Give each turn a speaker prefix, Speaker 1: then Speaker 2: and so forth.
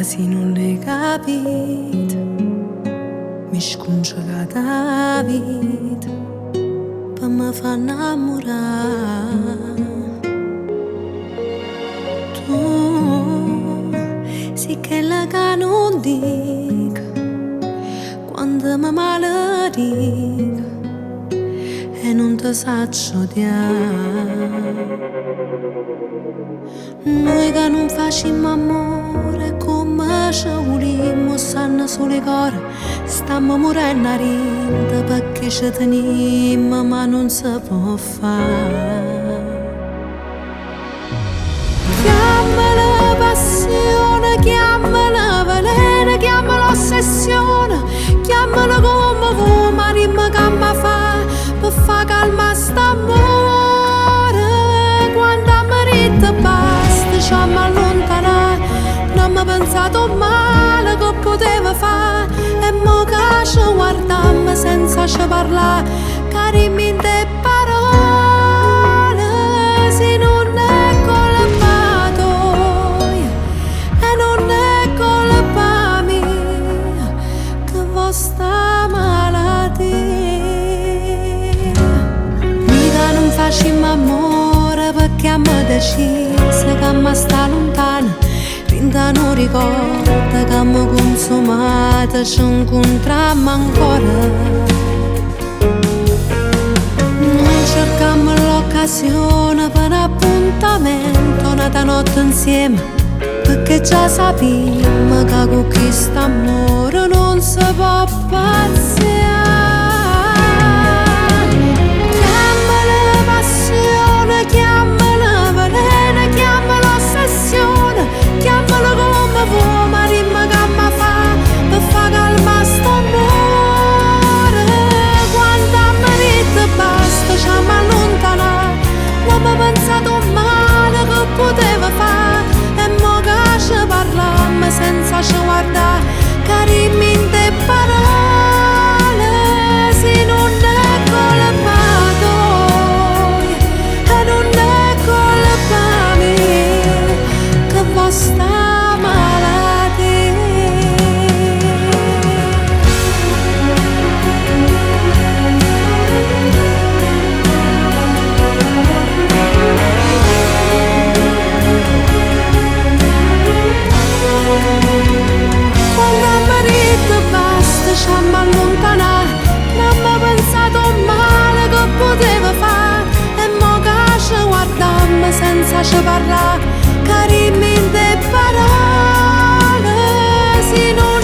Speaker 1: Ca si nun l'e capit, m'e scuncecate 'a vita p' m' fa annammurà. Tu si chell ca nun dic, quann m' maledic e nun t' sacc odià. Nuje ca nun facimm ammore e comm c' vulimm 'o sann sul 'e core. Stamm murenn arint pecchè c' tenimm, ma nun s' pò fa. Chiammala passion, chiammala velen, chiammala ossession, chiammala comm vuò, ma dimm c'amma fa p' fa calmà st'ammore. Quann amm ritt basta c'amma alluntanat, n'amma pensat 'o male che putev fa. E mo ca c' guardamm senza c' parlà, carimm dint 'e parol. Si nun è colpa toja e nun è colpa mia, che vò sta malatia. Nuje ca nun facimm ammore pecchè amm decis che amma sta luntan, dint 'a nu ricord c'amma cunsumat c'encuntramm ancor. Nun cercamm l'occasion p' n'appuntamento, n'ata notte insiem, pecchè già sapimm ca cu chist'ammor nun s' pò pazzià. Chiammala passion, chiammala velen, chiammala ossession, chiammala comm vuò, ma dimm c'amma fa p' fa calmà st'ammore. Quann amm ritt basta c'amma alluntanat, n'amma pensat 'o male che putev fa. E mo ca c' parlamm senza c' guardà, carimm dint 'e parol. Si nun è colpa toja e nun è colpa mia, che vò sta malatia. Quann amm ritt basta c'amma alluntanat, n'amma pensat 'o male che putev fa. E mo ca c' guardamm senza c' parlà, carimm dint 'e parol. Si nun